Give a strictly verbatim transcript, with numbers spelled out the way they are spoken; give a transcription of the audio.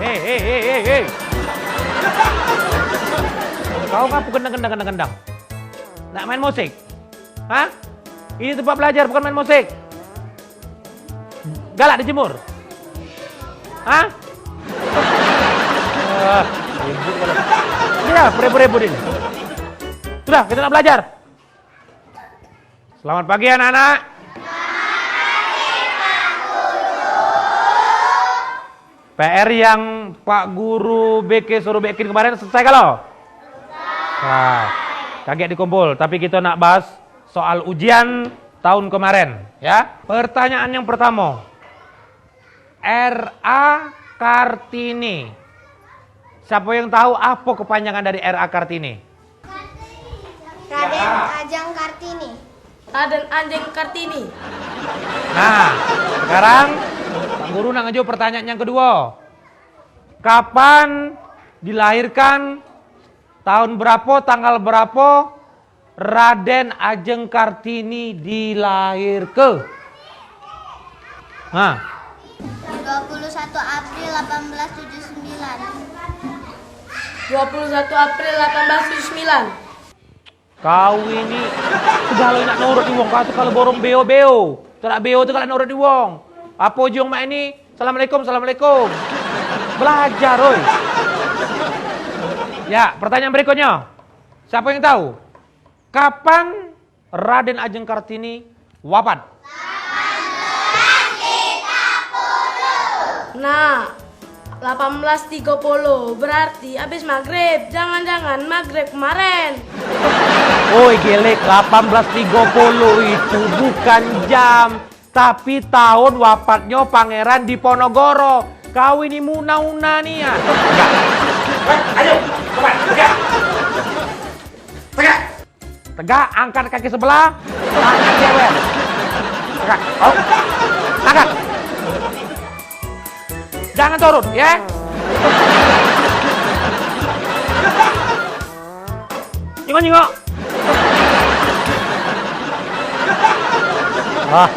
Hei, hei, hei, hei, hei. Kau ngapo gendang, gendang, gendang, gendang? Nak main musik? Hah? Ini tempat belajar, bukan main musik. Galak dijemur. Hah? Ah, ribut kau. Sudah, ribut-ribut ini. Sudah, kita nak belajar. Selamat pagi, anak-anak. P R yang Pak Guru B K suruh bikin kemarin selesai kalau? Nah, kagek dikumpul, tapi kita nak bahas soal ujian tahun kemarin, ya. Pertanyaan yang pertama. R A Kartini. Siapa yang tahu apa kepanjangan dari R A Kartini? Raden Ajeng Kartini. Raden Ajeng Kartini. Nah, sekarang Pak Guru nak ngejawab pertanyaan yang kedua. Kapan dilahirkan, tahun berapa, tanggal berapa Raden Ajeng Kartini dilahirke? Nah. Dua puluh satu April delapan belas tujuh sembilan. Dua puluh satu April delapan belas tujuh sembilan. Kau ini segalo nak nurut di wong, kau tu kalu borong beo-beo. Tu nak beo tu kalu nurut di wong. Apo ji wong mak ini? Assalamualaikum, assalamualaikum. Belajar, oi. Ya, pertanyaan berikutnya. Siapa yang tahu? Kapan Raden Ajeng Kartini wafat? Nah, delapan belas tiga puluh, berarti habis maghrib. Jangan-jangan maghrib kemarin. Oi, gelek, delapan belas tiga puluh itu bukan jam, tapi tahun wafatnya Pangeran Diponegoro. Kau ini muna-una nih ya. Tegak. Eh, ayo, cepat, tegak. Tegak. Tegak, angkat kaki sebelah, tangan jewer. Tegak. Oh. Angkat. Jangan turun, ya. Nyengok-nyengok. Wah.